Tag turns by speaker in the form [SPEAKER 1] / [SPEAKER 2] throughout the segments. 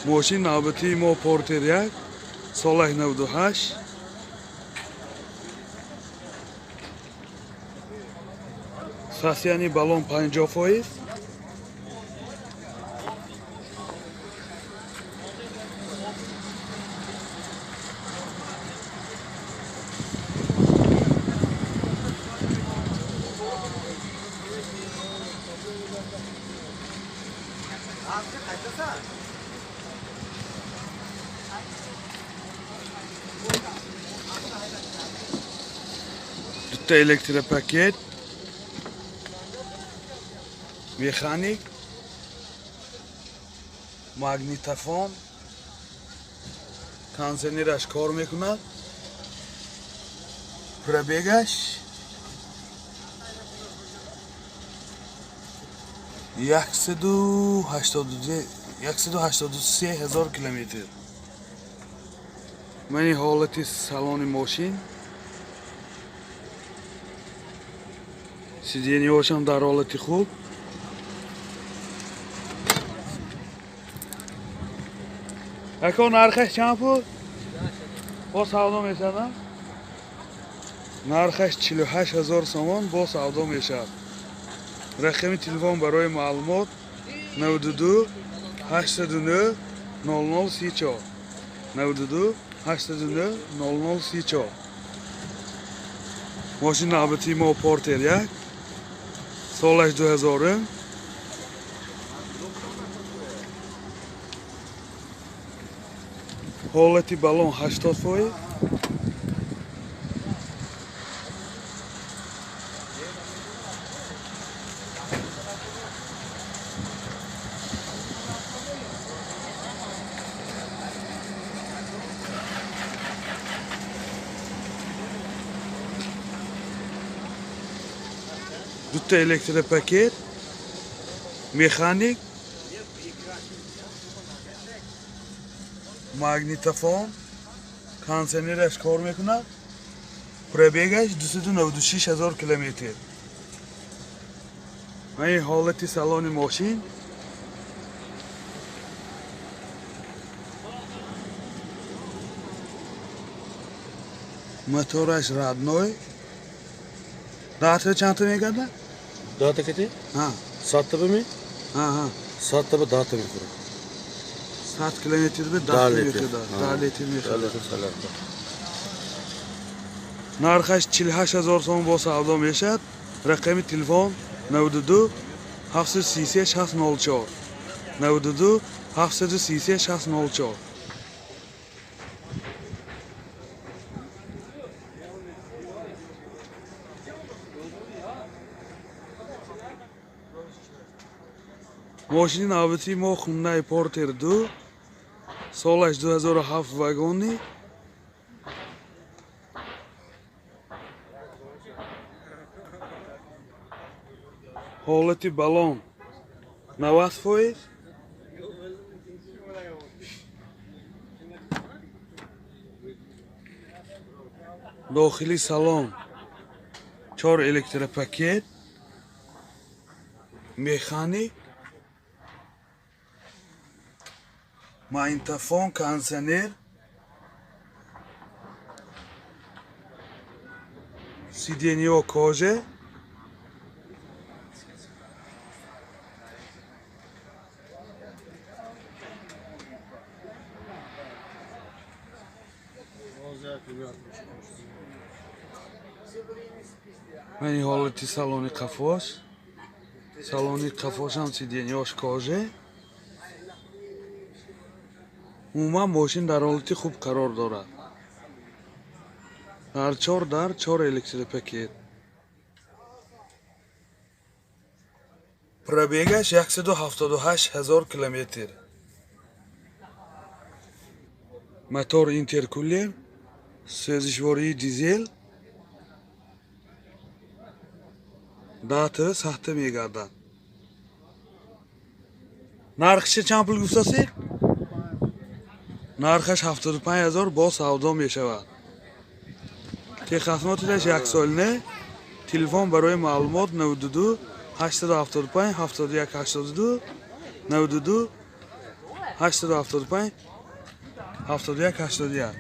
[SPEAKER 1] Мошин навбатии мо Портер 1, солаш 98. Состояние баллон 50%. Дутта электропакет, механик, магнитофон, кондиционераш кор мекунад. Пробегаш 183 000 километр. Мани ҳолати салони мошин. Сиденьяшам дар ҳолати хуб. Ако, нархаш чанд пул? Бо савдо мешавад? Нархаш 48 000 сомон, бо савдо мешавад. Рақами телефон барои маълумот 92 809 00 34, 92 809 00 34. Мошин навбатии мо Портер 1, солаш 2000. Ҳолати баллон 80%. Дутта электропакет, механик, магнитофон, кондиционераш кор мекунад. Пробегаш 296 ҳазор километр. Ва ин ҳолати салони мошин. Мотораш родной. Дата чандта мегардад?
[SPEAKER 2] Дата кати?
[SPEAKER 1] Ҳа.
[SPEAKER 2] Садта ба ми?
[SPEAKER 1] Ҳа.
[SPEAKER 2] Садта ба дата мехӯрад.
[SPEAKER 1] 100 километр ба 10
[SPEAKER 2] литр.
[SPEAKER 1] Мехӯрад, 10 литр мехӯрад.
[SPEAKER 2] 10 литр солярка.
[SPEAKER 1] Нархаш 48 ҳазор сом, бо савдо мешавад. Рақами телефон 92 733 604, 92 733 604. Мошини навбатии мо Хундай Портер 2, солаш 2007, вагони. Ҳолати баллон 90%. Дохили салон чор электропакет, механик, магнитофон, кондиционер, сиденьё кожа. Мани ҳолати салони қафош. Салони қафошам сиденьёш кожа. Умуман, мошин дар ҳолати хуб қарор дорад. Дар чор дар чор электропакет. Пробегаш 178 ҳазор километр. Мотор интеркулер, сӯзишвории дизел, дата сахта мегардад. Нархиша чанд пул гуфтасед? Нархаш 75 ҳазор, бо савдо мешавад. Техосмотраш яксолина. Телефон барои маълумот 92 875 71 82, 92. 875 71 81.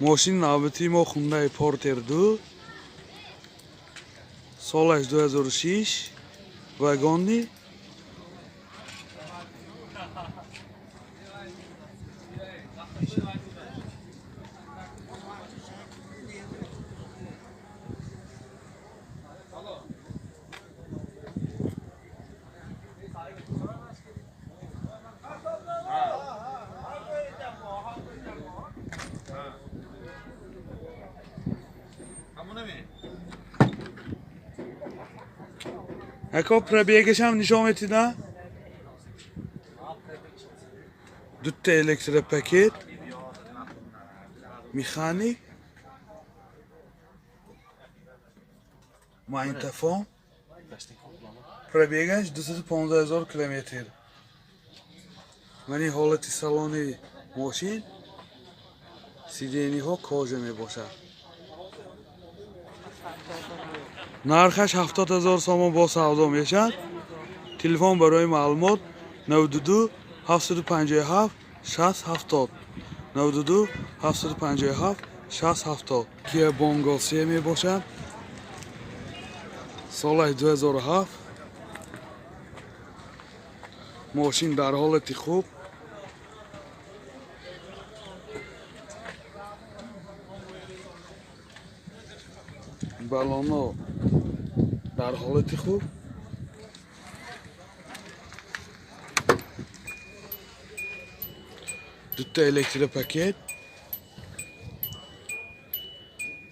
[SPEAKER 1] Мошини навбатии мо Хундай Портер 2, солаш 2006, вагонный. Ако пробегашам нишон метида? Дутта электропакет, механик, магнитофон, пробегаш 215 000 километр. Мани ҳолати салони мошин, сиденьяҳо кожа мебошад. Нархаш 70 000 сомон бо савдо мешавад. Телефон барои маълумот 92 757 60 70, 92 757 60 70. Kia Bongo 3 мебошад. Солаш 2007. Мошин дар ҳолати хуб. Балоно дар ҳолати хуб. Дутта электропакет,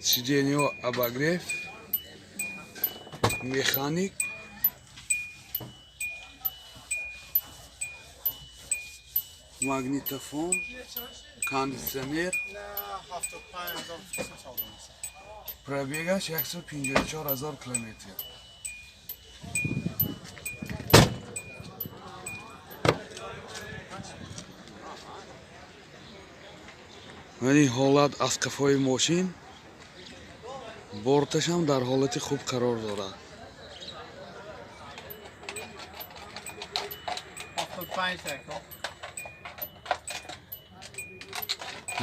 [SPEAKER 1] сиденьяҳо обогрев, механик, магнитофон, кондитсионер. Пробегаш 154 000 километр. Мани ҳолат аз қафои мошин, борташам дар ҳолати хуб қарор дорад.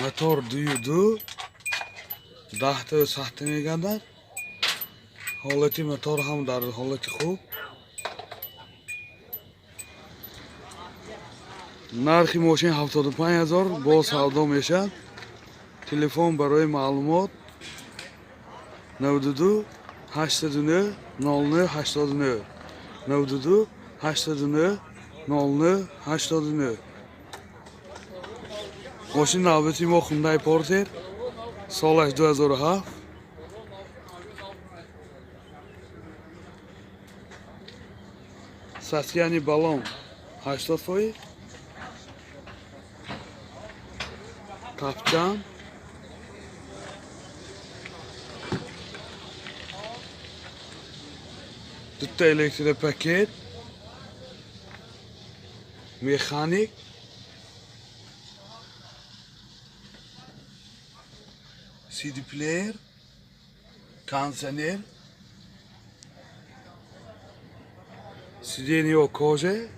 [SPEAKER 1] Мотор 2.2, 10 сахта мегардад. Ҳолати мотор ҳам дар ҳолати хуб. Нархи мошин 75 000 бо савдо мешавад. Телефон барои маълумот 92 809 09 89, 92 809 09 89. Мошини навбатии мо Хундай Портер, солаш 2007. Состояние баллон 80%. Тапчан, дутта электропакет, механик, CD player, кондиционер, сиденье кожа,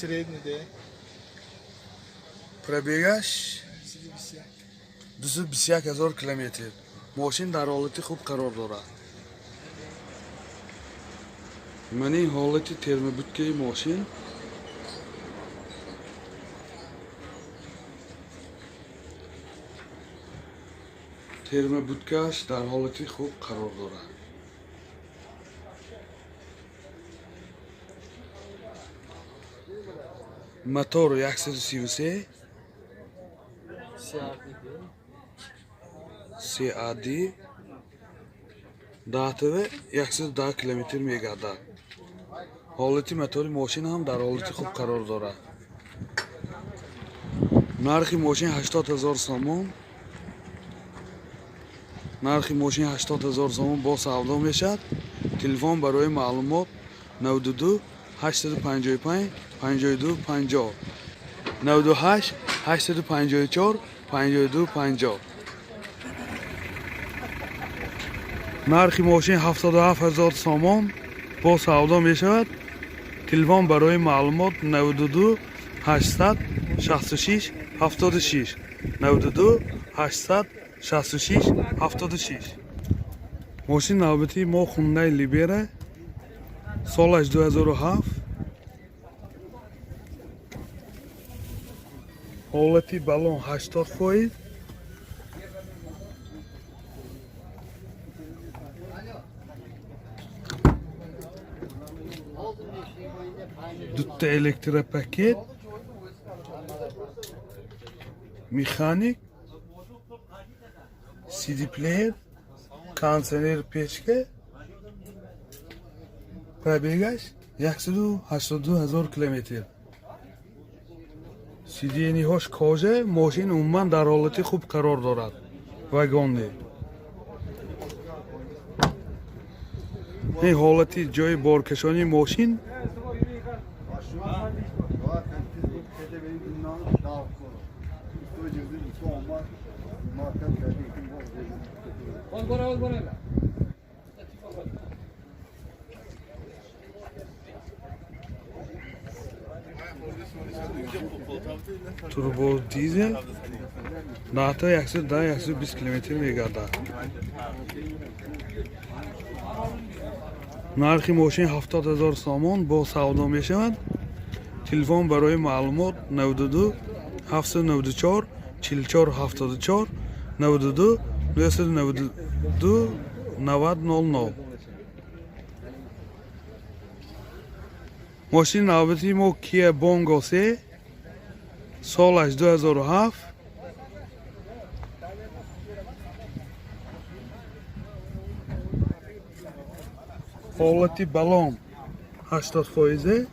[SPEAKER 3] Средний, да.
[SPEAKER 1] Пробегаш 221 000 километр. Мошин дар ҳолати хуб қарор дорад. Мани ҳолати термобудкаи мошин. Термобудкааш дар ҳолати хуб қарор дорад. Мотор 133 CAD, 10 110 километр мегардад. Ҳолати мотори мошин ҳам дар ҳолати хуб қарор дорад. Нархи мошин 80 000 сомон. Нархи мошин 80 000 сомон бо савдо мешавад. Телефон барои маълумот 92 855 52 50, 98. 854 52 50. Нархи мошин 77 ҳазор сомон бо савдо мешавад. Телефон барои маълумот 92 866 76 92 866 76. Мошин навбатии мо Хундай Либера, солаш 2007, ҳолати балон 80%. Дутта электропакет, механик, CD плеер, кондиционер, печка. Пробег аш 182 ҳазор километр. Сиденье ҳош кожа. Мошин умуман дар ҳолати хуб қарор дорад, вагонӣ. Ин ҳолати ҷои боркашонии мошин. Турбо дизел, даҳта 110, 120 километр мегардад. Нархи мошин 70 ҳазор сомон бо савдо мешавад. Телефон барои маълумот 92 794 44 74, 92 992 90 00. Мошини навбатии мо Kia Bongo 3, солаш 2007, ҳолати балон 80 фоизе.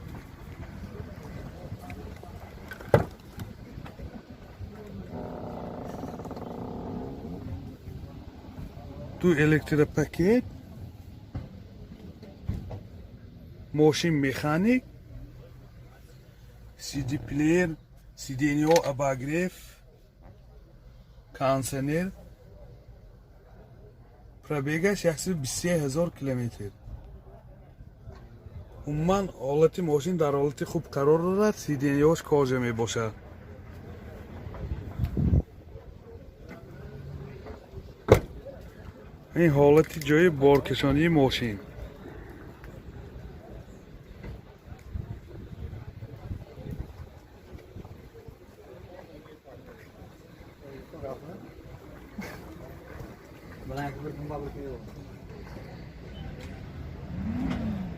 [SPEAKER 1] Ду электропакет, мошин механик, CD плеер, сиденье ҳо обогрев, кондиционер. Пробег аш 123 ҳазор километр. Умуман ҳолати мошин дар ҳолати хуб қарор дорад. Сиденье ҳош кожа мебошад. Ин ҳолати ҷои боркашонии мошин.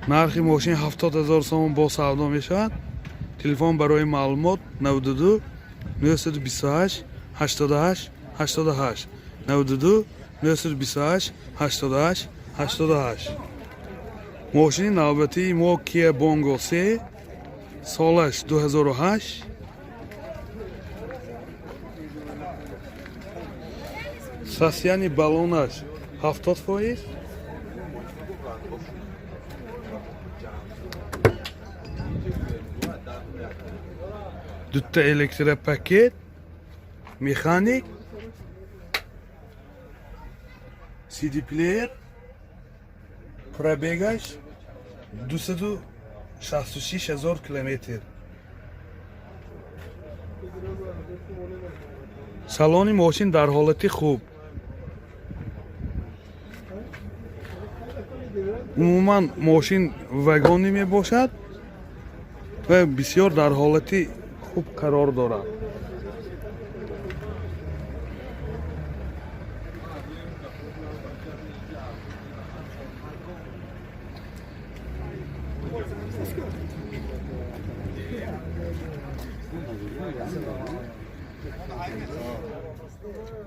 [SPEAKER 1] Нархи мошин 70 ҳазор сомон бо савдо мешавад. Телефон барои маълумот 92 928 88 88, 92 928 88 88. Мошини навбатии мо Kia Bongo 3, солаш 2008, состояние балонаш 70%. Дутта электропакет, механик, CD плеер. Пробег аш 266 ҳазор километр. Салони мошин дар ҳолати хуб. Умуман мошин вагонӣ мебошад ва бисёр дар ҳолати хуб қарор дорад.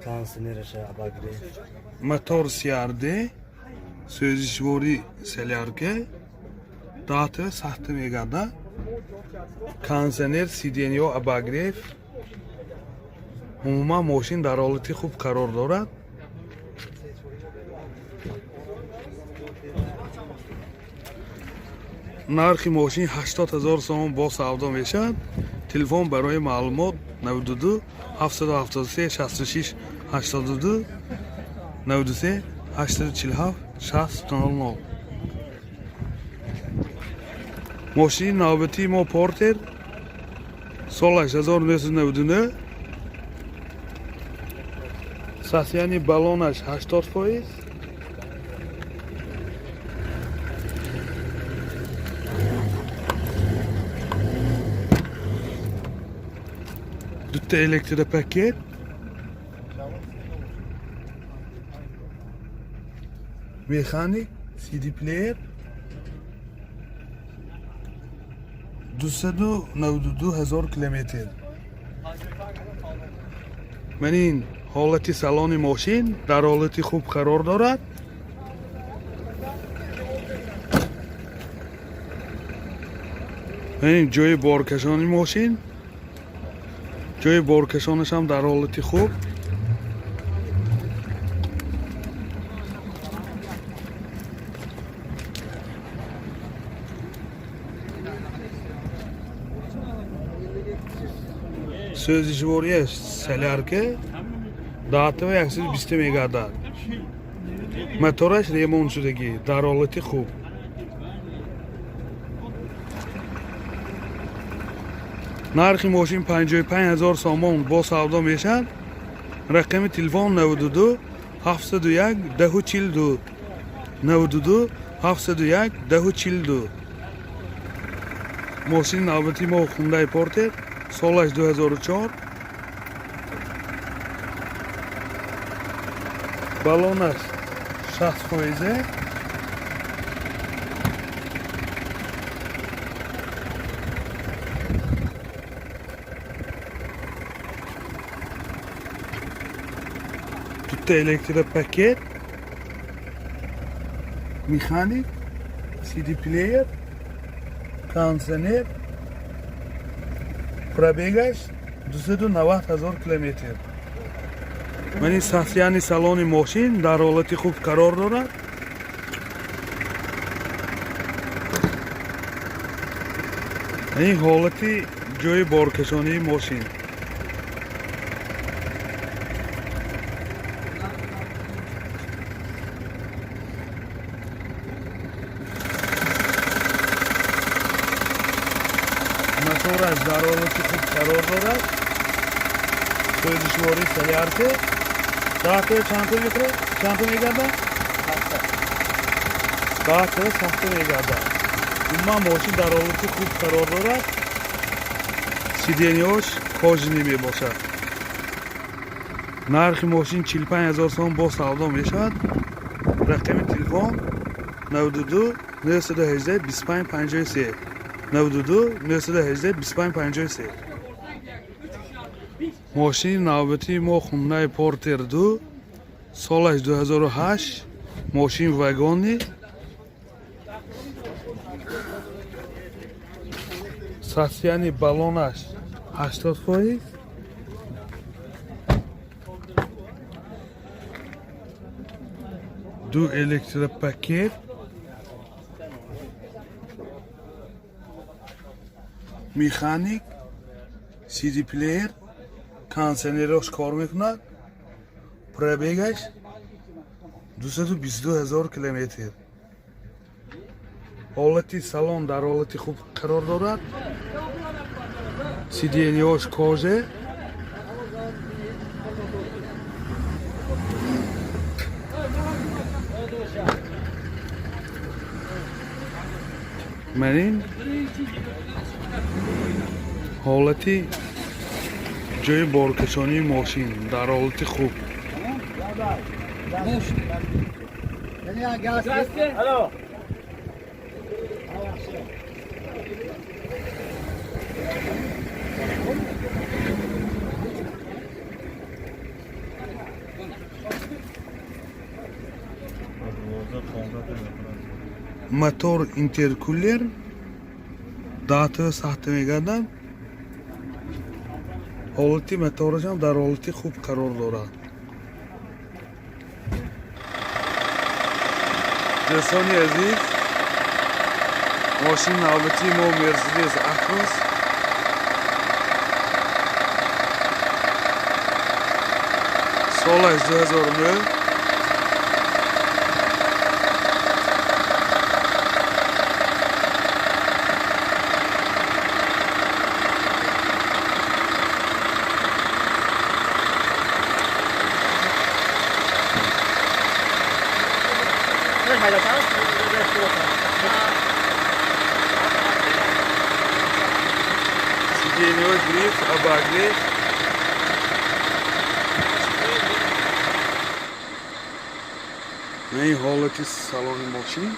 [SPEAKER 2] Кондиционераш обогрев.
[SPEAKER 1] Мотор CRD, сӯзишворӣ солярка, дата сахта мегардад. Кондиционер, сиденье ҳо обогрев. Умуман мошин дар ҳолати хуб қарор дорад. Нархи мошин 80 ҳазор сомон бо савдо мешавад. Телефон барои маълумот 92 773 66 82 93 847 60 00. Мошини навбатии мо Портер, солаш 1999, состояние баллонаш 80%. Дута электропакет, механик, CD плеер, 292 ҳазор километр. Ман ин ҳолати салони мошин дар ҳолати хуб қарор дорад. Ман ин ҷои боркашони мошин, ҷои боркашонаш ҳам дар ҳолати хуб. Сӯзишворияш солярка, даҳтава 120 мегардад. Мотораш ремонт шудагӣ, дар ҳолати хуб. Нархи мошин 55 ҳазор сомон бо савдо мешавад. Рақами телефон 92 701 1042, 92 701 1042. Мошини навбатии мо Хундай Портер, солаш 2004, баллонаш 60%. Дута электропакет, механик, CD плеер, кондиционер, пробегаш 290 ҳазор километр. Ман ин состояние салони мошин дар ҳолати хуб қарор дорад. Ин ҳолати ҷои боркашонии мошин. Мотораш дар ҳолати хуб қарор дорад. Сӯзишвории солярка. Даҳта чандта мехӯрад? Чандта мегардад? Даҳта сахта мегардад. Умуман мошин дар ҳолати хуб қарор дорад. Сиденьяш кожаный мебошад. Нархи мошин 45 ҳазор сом бо савдо мешавад. Рақами телефон 92 918 25 53, 92 918 25 53. Мошини навбатии мо Хундай Портер 2, солаш 2008, мошин вагони, состояние баллонаш 80%. Ду электропакет, механик, CD плеер, кондиционерош кор мекунад. Пробегаш 222 ҳазор километр. Ҳолати салон дар ҳолати хуб қарор дорад. Сиденьяш кожа. Ман ин ҳолати ҷои боркашонии мошин дар ҳолати хуб. Мотор интеркулер, даҳта сахта мегардад. Ҳолати моторашам дар ҳолати хуб қарор дорад. Дӯстони азиз, мошини навбатии мо Мерседес Акрос. Солаш 2009. Сиденье гриф, обогрев. На ин ҳолати салони мошин.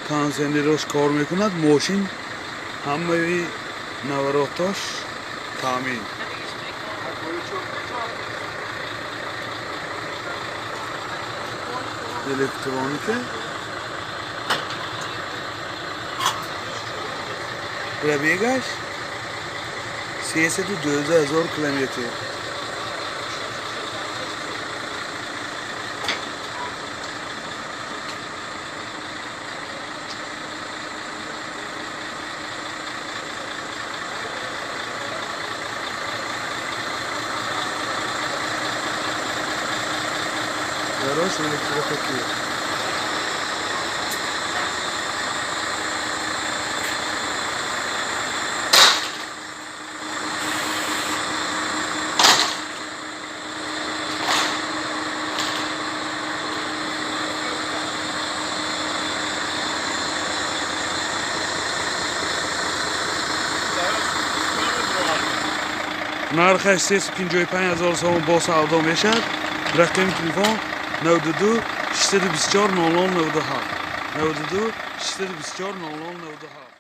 [SPEAKER 1] Кондиционерош кор мекунад, мошин ҳамаи наворотош таъмин. Электроника. Пробегаш 312 000 километр. Дарош электропакет. Нархаш 355 000 сомон бо савдо мешавад. Рақами телефон 92 624 00 97, 92 624 00 97.